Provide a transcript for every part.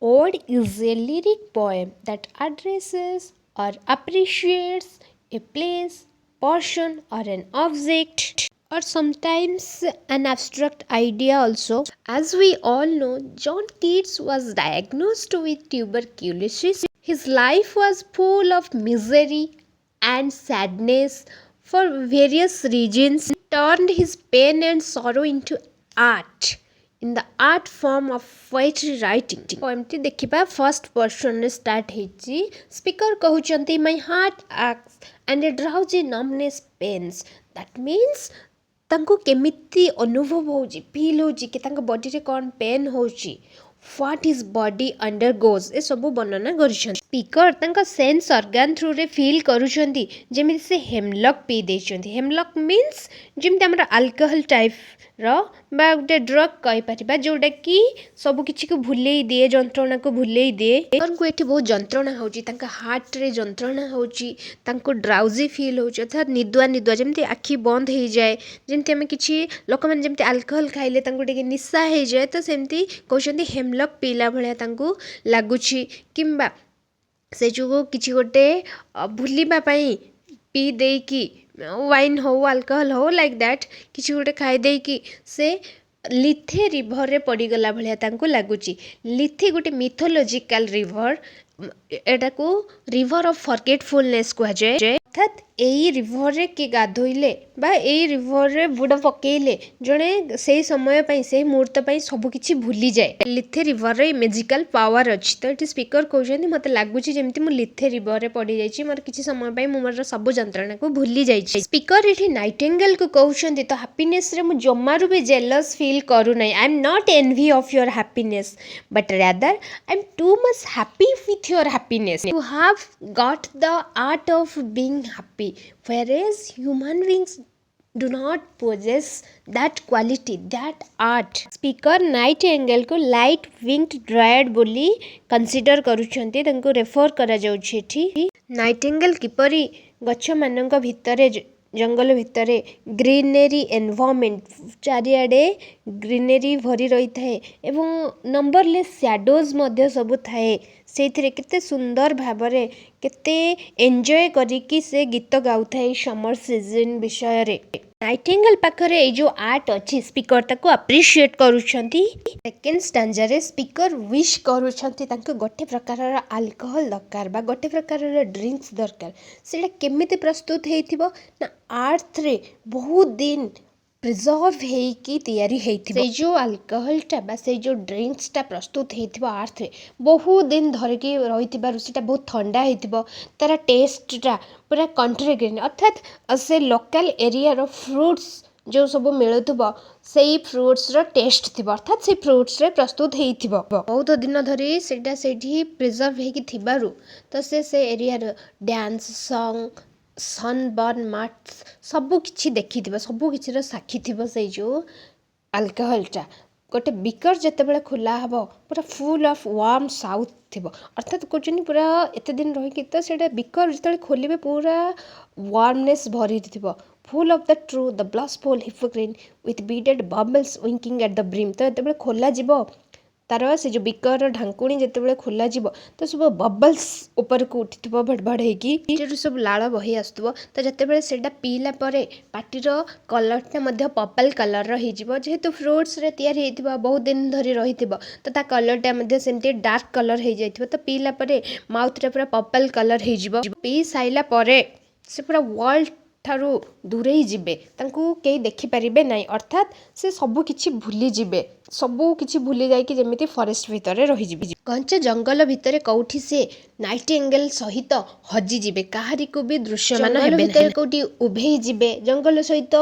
Ode is a lyric poem that addresses or appreciates a place, person, or an object, or sometimes an abstract idea also. As we all know, John Keats was diagnosed with tuberculosis. His life was full of misery and sadness for various reasons. He turned his pain and sorrow into art, in the art form of poetry writing. ପଏମ୍ଟି ଦେଖିବା। First ପର୍ସନରେ start ହେଇଛି। Speaker କହୁଛନ୍ତି, "My heart aches and a drowsy numbness pains." That means ତାଙ୍କୁ କେମିତି ଅନୁଭବ ହେଉଛି, feel ହେଉଛି କି ତାଙ୍କ ବଡ଼ିରେ କ'ଣ ପେନ୍ ହେଉଛି, what his body ଅଣ୍ଡରଗୋଜ୍, ଏସବୁ ବର୍ଣ୍ଣନା କରିଛନ୍ତି। ସ୍ପିକର ତାଙ୍କ ସେନ୍ସ ଅର୍ଗାନ୍ ଥ୍ରୁରେ ଫିଲ୍ କରୁଛନ୍ତି ଯେମିତି ସେ ହେମଲକ୍ ପିଇ ଦେଇଛନ୍ତି। ହେମଲକ୍ ମିନ୍ସ ଯେମିତି ଆମର ଆଲକୋହଲ ଟାଇପ୍ର ବା ଗୋଟେ ଡ୍ରଗ୍ କହିପାରିବା, ଯେଉଁଟାକି ସବୁ କିଛିକୁ ଭୁଲେଇ ଦିଏ, ଯନ୍ତ୍ରଣାକୁ ଭୁଲେଇ ଦିଏ। ସ୍ପିକରଙ୍କୁ ଏଠି ବହୁତ ଯନ୍ତ୍ରଣା ହେଉଛି। ତାଙ୍କ ହାର୍ଟରେ ଯନ୍ତ୍ରଣା ହେଉଛି, ତାଙ୍କୁ ଡ୍ରାଉଜି ଫିଲ୍ ହେଉଛି, ଅର୍ଥାତ୍ ନିଦୁଆ ନିଦୁଆ, ଯେମିତି ଆଖି ବନ୍ଦ ହେଇଯାଏ, ଯେମିତି ଆମେ କିଛି ଲୋକମାନେ ଯେମିତି ଆଲକୋହଲ ଖାଇଲେ ତାଙ୍କୁ ଟିକେ ନିଶା ହେଇଯାଏ, ତ ସେମିତି କହୁଛନ୍ତି ହେମଲକ୍ ପିଇଲା ଭଳିଆ ତାଙ୍କୁ ଲାଗୁଛି, କିମ୍ବା ସେ ଯୋଗୁଁ କିଛି ଗୋଟେ ଭୁଲିବା ପାଇଁ ପିଇ ଦେଇକି, ୱାଇନ୍ ହଉ, ଆଲକୋହଲ ହଉ, ଲାଇକ୍ that, କିଛି ଗୋଟେ ଖାଇ ଦେଇକି ସେ ଲିଥେ ରିଭରରେ ପଡ଼ିଗଲା ଭଳିଆ ତାଙ୍କୁ ଲାଗୁଛି। ଲିଥେ ଗୋଟେ ମିଥୋଲୋଜିକାଲ ରିଭର। ଏଟାକୁ ରିଭର ଅଫ୍ ଫରଗେଟଫୁଲନେସ୍ କୁହାଯାଏ। ଅର୍ଥାତ୍ ଏଇ ରିଭରରେ କିଏ ଗାଧୋଇଲେ ବା ଏଇ ରିଭରରେ ବୁଡ଼ ପକେଇଲେ ଜଣେ ସେଇ ସମୟ ପାଇଁ, ସେଇ ମୁହୂର୍ତ୍ତ ପାଇଁ ସବୁକିଛି ଭୁଲିଯାଏ। ଲିଥେ ରିଭରରେ ମେଜିକାଲ ପାୱାର ଅଛି। ତ ଏଠି ସ୍ପିକର କହୁଛନ୍ତି, ମୋତେ ଲାଗୁଛି ଯେମିତି ମୁଁ ଲିଥେ ରିଭରରେ ପଡ଼ିଯାଇଛି, ମୋର କିଛି ସମୟ ପାଇଁ ମୁଁ ମୋର ସବୁ ଯନ୍ତ୍ରଣାକୁ ଭୁଲି ଯାଇଛି। ସ୍ପିକର ଏଠି ନାଇଟେଙ୍ଗେଲକୁ କହୁଛନ୍ତି, ତୋ ହାପିନେସରେ ମୁଁ ଜମାରୁ ବି ଜେଲସ୍ ଫିଲ୍ କରୁନାହିଁ। I am not envy of your happiness, but rather I am too much happy with your happiness. You have got the art of being happy, whereas human beings do not possess that quality, that art. Speaker ନାଇଟେଙ୍ଗେଲକୁ light winged dryad ବୋଲି consider କରୁଛନ୍ତି। ତାଙ୍କୁ refer କରାଯାଉଛି ଏଠି। ନାଇଟେଙ୍ଗେଲ କିପରି ଗଛମାନଙ୍କ ଭିତରେ, ଜଙ୍ଗଲ ଭିତରେ, ଗ୍ରିନେରୀ ଏନଭାରମେଣ୍ଟ, ଚାରିଆଡ଼େ ଗ୍ରିନେରୀ ଭରି ରହିଥାଏ ଏବଂ ନମ୍ବରଲେସ୍ ସ୍ୟାଡୋଜ୍ ମଧ୍ୟ ସବୁ ଥାଏ, ସେଇଥିରେ କେତେ ସୁନ୍ଦର ଭାବରେ, କେତେ ଏନ୍ଜୟ କରିକି ସେ ଗୀତ ଗାଉଥାଏ ସମର ସିଜନ୍ ବିଷୟରେ। ନାଇଟେଙ୍ଗେଲ ପାଖରେ ଏଇ ଯେଉଁ ଆର୍ଟ ଅଛି, ସ୍ପିକର ତାକୁ ଆପ୍ରିସିଏଟ୍ କରୁଛନ୍ତି। ସେକେଣ୍ଡ ଷ୍ଟାଞ୍ଜାରେ ସ୍ପିକର ୱିଶ୍ କରୁଛନ୍ତି, ତାଙ୍କୁ ଗୋଟେ ପ୍ରକାରର ଆଲକୋହଲ ଦରକାର ବା ଗୋଟେ ପ୍ରକାରର ଡ୍ରିଙ୍କସ୍ ଦରକାର। ସେଇଟା କେମିତି ପ୍ରସ୍ତୁତ ହେଇଥିବ ନା ଆର୍ଥରେ ବହୁତ ଦିନ ପ୍ରିଜର୍ଭ ହେଇକି ତିଆରି ହେଇଥିବ। ସେଇ ଯେଉଁ ଆଲକୋହଲଟା ବା ସେଇ ଯେଉଁ ଡ୍ରିଙ୍କସଟା ପ୍ରସ୍ତୁତ ହେଇଥିବ ଆର୍ଥରେ ବହୁତ ଦିନ ଧରିକି ରହିଥିବାରୁ ସେଇଟା ବହୁତ ଥଣ୍ଡା ହେଇଥିବ। ତାର ଟେଷ୍ଟଟା ପୁରା କଣ୍ଟ୍ରି ଗ୍ରୀନ୍, ଅର୍ଥାତ୍ ସେ ଲୋକାଲ ଏରିଆର ଫ୍ରୁଟ୍ସ ଯେଉଁ ସବୁ ମିଳୁଥିବ, ସେଇ ଫ୍ରୁଟ୍ସର ଟେଷ୍ଟ ଥିବ, ଅର୍ଥାତ୍ ସେଇ ଫ୍ରୁଟ୍ସରେ ପ୍ରସ୍ତୁତ ହେଇଥିବ। ବହୁତ ଦିନ ଧରି ସେଇଟା ସେଇଠି ପ୍ରିଜର୍ଭ ହେଇକି ଥିବାରୁ ତ ସେ ସେ ଏରିଆର ଡ୍ୟାନ୍ସ, ସଙ୍ଗ, ସନବର୍ନ ମାର୍ଟସ ସବୁ କିଛି ଦେଖିଥିବ, ସବୁ କିଛିର ସାକ୍ଷୀ ଥିବ ସେଇ ଯେଉଁ ଆଲକୋହଲଟା। ଗୋଟେ ବିକର ଯେତେବେଳେ ଖୋଲା ହେବ, ପୁରା ଫୁଲ୍ ଅଫ୍ ୱାର୍ମ ସାଉଥ୍ ଥିବ। ଅର୍ଥାତ୍ କହୁଛନ୍ତି ପୁରା ଏତେ ଦିନ ରହିକି ତ ସେଇଟା ବିକର ଯେତେବେଳେ ଖୋଲିବେ, ପୁରା ୱାର୍ମନେସ୍ ଭରି ଥିବ। Full of the true, the blushful Hippocrene, with beaded bubbles winking at the brim. ତ ଯେତେବେଳେ ଖୋଲାଯିବ, ତାର ସେ ଯେଉଁ ବିକରର ଢାଙ୍କୁଣୀ ଯେତେବେଳେ ଖୋଲାଯିବ, ତ ସବୁ ବବଲ୍ସ ଉପରକୁ ଉଠିଥିବ ଭଡ଼ ଭଡ଼ ହେଇକି, ସେଠୁ ସବୁ ଲାଳ ବହି ଆସୁଥିବ। ତ ଯେତେବେଳେ ସେଇଟା ପିଇଲା ପରେ ପାଟିର କଲର୍ଟା ମଧ୍ୟ ପର୍ପଲ୍ କଲର୍ର ହେଇଯିବ। ଯେହେତୁ ଫ୍ରୁଟ୍ସରେ ତିଆରି ହେଇଥିବ, ବହୁତ ଦିନ ଧରି ରହିଥିବ, ତ ତା କଲର୍ଟା ମଧ୍ୟ ସେମିତି ଡାର୍କ କଲର୍ ହେଇଯାଇଥିବ। ତ ପିଇଲା ପରେ ମାଉଥଟା ପୁରା ପର୍ପଲ୍ କଲର୍ ହେଇଯିବ। ପିଇ ସାରିଲା ପରେ ସେ ପୁରା ୱାର୍ଲଡ ଠାରୁ ଦୂରେଇ ଯିବେ, ତାଙ୍କୁ କେହି ଦେଖିପାରିବେ ନାହିଁ। ଅର୍ଥାତ୍ ସେ ସବୁ କିଛି ଭୁଲିଯିବେ, ସବୁ କିଛି ଭୁଲି ଯାଇକି ଯେମିତି ଫରେଷ୍ଟ ଭିତରେ ରହିଯିବେ। ଘଞ୍ଚ ଜଙ୍ଗଲ ଭିତରେ କୋଉଠି ସେ ନାଇଟେଙ୍ଗେଲ ସହିତ ହଜିଯିବେ, କାହାରିକୁ ବି ଦୃଶ୍ୟମାନ ହେବେ ଭିତରେ କୋଉଠି ଉଭେଇ ଯିବେ, ଜଙ୍ଗଲ ସହିତ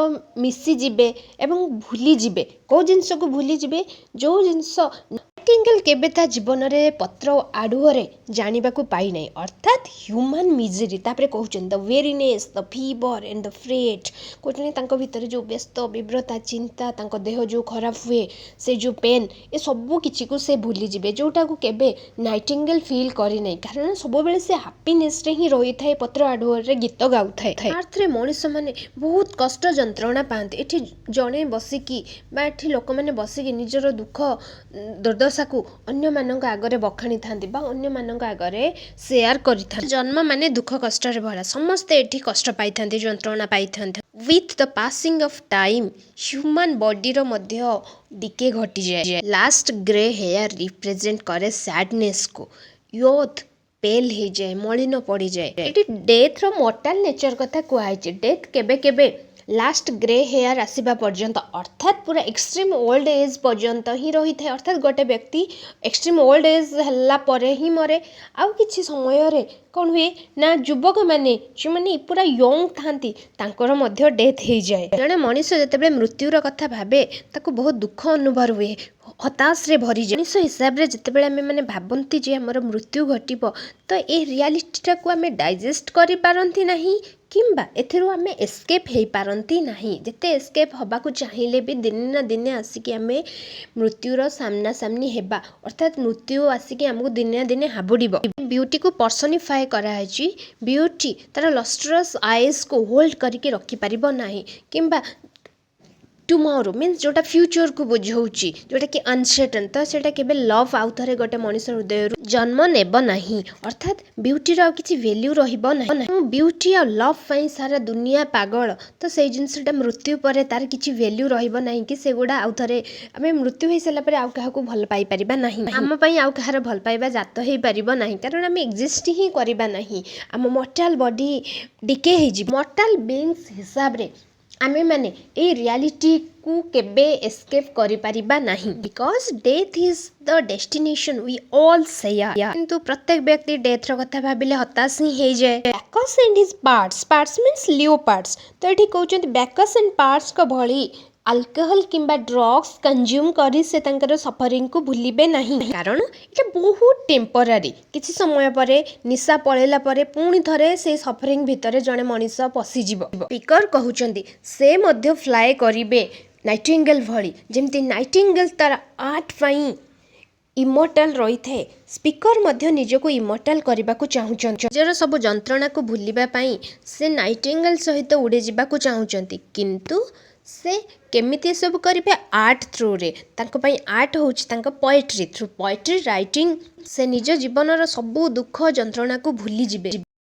ମିଶିଯିବେ ଏବଂ ଭୁଲିଯିବେ। କୋଉ ଜିନିଷକୁ ଭୁଲିଯିବେ? ଯେଉଁ ଜିନିଷ ନାଇଟିଙ୍ଗେଲ କେବେ ତା ଜୀବନରେ ପତ୍ର ଆଢ଼ୁଆଳରେ ଜାଣିବାକୁ ପାଇନାହିଁ, ଅର୍ଥାତ୍ ହ୍ୟୁମାନ୍ ମିଜେରୀ। ତାପରେ କହୁଛନ୍ତି, the weariness, the fever and the fret. କହୁଛନ୍ତି ତାଙ୍କ ଭିତରେ ଯେଉଁ ବ୍ୟସ୍ତ ବିବ୍ରତା, ଚିନ୍ତା, ତାଙ୍କ ଦେହ ଯେଉଁ ଖରାପ ହୁଏ, ସେ ଯେଉଁ ପେନ୍, ଏ ସବୁ କିଛିକୁ ସେ ଭୁଲିଯିବେ, ଯେଉଁଟାକୁ କେବେ ନାଇଟିଙ୍ଗେଲ ଫିଲ୍ କରିନାହିଁ, କାରଣ ସବୁବେଳେ ସେ ହାପିନେସ୍ରେ ହିଁ ରହିଥାଏ, ପତ୍ର ଆଢ଼ୁଆଳରେ ଗୀତ ଗାଉଥାଏ। ଆର୍ଥରେ ମଣିଷମାନେ ବହୁତ କଷ୍ଟ ଯନ୍ତ୍ରଣା ପାଆନ୍ତି। ଏଠି ଜଣେ ବସିକି ବା ଏଠି ଲୋକମାନେ ବସିକି ନିଜର ଦୁଃଖ ଦୁର୍ଦ୍ଦଶା ପ୍ରଶଂସାକୁ ଅନ୍ୟମାନଙ୍କ ଆଗରେ ବଖାଣିଥାନ୍ତି ବା ଅନ୍ୟମାନଙ୍କ ଆଗରେ ସେୟାର କରିଥାନ୍ତି। ଜନ୍ମ ମାନେ ଦୁଃଖ କଷ୍ଟରେ ଭରା। ସମସ୍ତେ ଏଠି କଷ୍ଟ ପାଇଥାନ୍ତି, ଯନ୍ତ୍ରଣା ପାଇଥାନ୍ତି। With the passing of time, human ବଡିର ମଧ୍ୟ ଡିକେ ଘଟିଯାଏ। ଲାଷ୍ଟ ଗ୍ରେ ହେୟାର ରିପ୍ରେଜେଣ୍ଟ କରେ ସ୍ୟାଡନେସ୍କୁ। ୟୋଥ୍ ପେଲ୍ ହେଇଯାଏ, ମଳିନ ପଡ଼ିଯାଏ। ଏଠି ଡେଥ୍ର ମର୍ଟାଲ ନେଚର କଥା କୁହାହେଇଛି। ଡେଥ୍ କେବେ କେବେ ଲାଷ୍ଟ ଗ୍ରେ ହେୟାର ଆସିବା ପର୍ଯ୍ୟନ୍ତ, ଅର୍ଥାତ୍ ପୁରା ଏକ୍ସଟ୍ରିମ୍ ଓଲ୍ଡ ଏଜ୍ ପର୍ଯ୍ୟନ୍ତ ହିଁ ରହିଥାଏ। ଅର୍ଥାତ୍ ଗୋଟେ ବ୍ୟକ୍ତି ଏକ୍ସଟ୍ରିମ୍ ଓଲ୍ଡ ଏଜ୍ ହେଲା ପରେ ହିଁ ମରେ। ଆଉ କିଛି ସମୟରେ କ'ଣ ହୁଏ ନା, ଯୁବକମାନେ ଯେଉଁମାନେ ପୁରା ୟଙ୍ଗ ଥାନ୍ତି, ତାଙ୍କର ମଧ୍ୟ ଡେଥ୍ ହେଇଯାଏ। ଜଣେ ମଣିଷ ଯେତେବେଳେ ମୃତ୍ୟୁର କଥା ଭାବେ, ତାକୁ ବହୁତ ଦୁଃଖ ଅନୁଭବ ହୁଏ, ହତାଶରେ ଭରିଯାଏ। ମଣିଷ ହିସାବରେ ଯେତେବେଳେ ଆମେ ମାନେ ଭାବନ୍ତି ଯେ ଆମର ମୃତ୍ୟୁ ଘଟିବ, ତ ଏ ରିଆଲିଟିଟାକୁ ଆମେ ଡାଇଜେଷ୍ଟ କରିପାରନ୍ତି ନାହିଁ କିମ୍ବା ଏଥିରୁ ଆମେ ଏସ୍କେପ୍ ହେଇପାରନ୍ତି ନାହିଁ। ଯେତେ ଏସ୍କେପ୍ ହେବାକୁ ଚାହିଁଲେ ବି ଦିନେ ନା ଦିନେ ଆସିକି ଆମେ ମୃତ୍ୟୁର ସାମ୍ନାସାମ୍ନି ହେବା, ଅର୍ଥାତ୍ ମୃତ୍ୟୁ ଆସିକି ଆମକୁ ଦିନେ ନା ଦିନେ ହାବୁଡ଼ିବ। ବ୍ୟୁଟିକୁ ପର୍ସନିଫାଏ କରାହେଇଛି। ବ୍ୟୁଟି ତାର ଲଷ୍ଟ୍ରସ୍ ଆଇସ୍କୁ ହୋଲ୍ଡ କରିକି ରଖିପାରିବ ନାହିଁ କିମ୍ବା ଟୁମୋରୋ ମିନ୍ସ ଯେଉଁଟା ଫ୍ୟୁଚରକୁ ବୁଝଉଛି, ଯେଉଁଟାକି ଅନସର୍ଟନ୍, ତ ସେଇଟା କେବେ ଲଭ୍ ଆଉ ଥରେ ଗୋଟେ ମଣିଷ ହୃଦୟରୁ ଜନ୍ମ ନେବ ନାହିଁ। ଅର୍ଥାତ୍ ବ୍ୟୁଟିର ଆଉ କିଛି ଭ୍ୟାଲ୍ୟୁ ରହିବ ନାହିଁ। ବ୍ୟୁଟି ଆଉ ଲଭ୍ ପାଇଁ ସାରା ଦୁନିଆ ପାଗଳ। ତ ସେଇ ଜିନିଷଟା ମୃତ୍ୟୁ ପରେ ତାର କିଛି ଭ୍ୟାଲ୍ୟୁ ରହିବ ନାହିଁ କି ସେଗୁଡ଼ା ଆଉ ଥରେ ଆମେ ମୃତ୍ୟୁ ହେଇସାରିଲା ପରେ ଆଉ କାହାକୁ ଭଲ ପାଇପାରିବା ନାହିଁ। ଆମ ପାଇଁ ଆଉ କାହାର ଭଲ ପାଇବା ଜାତ ହେଇପାରିବ ନାହିଁ, କାରଣ ଆମେ ଏକ୍ଜିଷ୍ଟ ହିଁ କରିବା ନାହିଁ। ଆମ ମର୍ଟାଲ ବଡି ଡିକେ ହେଇଯିବ। ମର୍ଟାଲ ବିଙ୍ଗସ୍ ହିସାବରେ ଆମେମାନେ ଏଇ ରିଆଲିଟିକୁ କେବେ ଏସ୍କେପ୍ କରିପାରିବା ନାହିଁ, because death is the destination we all share. କିନ୍ତୁ ପ୍ରତ୍ୟେକ ବ୍ୟକ୍ତି ଡେଥ୍ର କଥା ଭାବିଲେ ହତାଶ ହିଁ ହେଇଯାଏ। Bacchus and his pards. Pards means leopards. ତ ଏଠି କହୁଛନ୍ତି, ବ୍ୟାକସ୍ ଆଣ୍ଡ ପାର୍ଡସ୍ଙ୍କ ଭଳି ଆଲକୋହଲ କିମ୍ବା ଡ୍ରଗ୍ସ କନଜ୍ୟୁମ୍ କରି ସେ ତାଙ୍କର ସଫରିଂକୁ ଭୁଲିବେ ନାହିଁ, କାରଣ ଏଇଟା ବହୁତ ଟେମ୍ପୋରାରୀ। କିଛି ସମୟ ପରେ ନିଶା ପଳେଇଲା ପରେ ପୁଣି ଥରେ ସେଇ ସଫରିଂ ଭିତରେ ଜଣେ ମଣିଷ ପଶିଯିବ। ସ୍ପିକର କହୁଛନ୍ତି, ସେ ମଧ୍ୟ ଫ୍ଲାଏ କରିବେ ନାଇଟିଙ୍ଗେଲ ଭଳି। ଯେମିତି ନାଇଟିଙ୍ଗେଲ ତାର ଆର୍ଟ ପାଇଁ ଇମର୍ଟାଲ ରହିଥାଏ, ସ୍ପିକର ମଧ୍ୟ ନିଜକୁ ଇମର୍ଟାଲ କରିବାକୁ ଚାହୁଁଛନ୍ତି। ନିଜର ସବୁ ଯନ୍ତ୍ରଣାକୁ ଭୁଲିବା ପାଇଁ ସେ ନାଇଟିଙ୍ଗେଲ ସହିତ ଉଡ଼ିଯିବାକୁ ଚାହୁଁଛନ୍ତି। କିନ୍ତୁ ସେ କେମିତି ଏସବୁ କରିବେ? ଆର୍ଟ ଥ୍ରୁରେ। ତାଙ୍କ ପାଇଁ ଆର୍ଟ ହେଉଛି ତାଙ୍କ ପଏଟ୍ରି। ଥ୍ରୁ ପଏଟ୍ରି ରାଇଟିଂ ସେ ନିଜ ଜୀବନର ସବୁ ଦୁଃଖ ଯନ୍ତ୍ରଣାକୁ ଭୁଲିଯିବେ।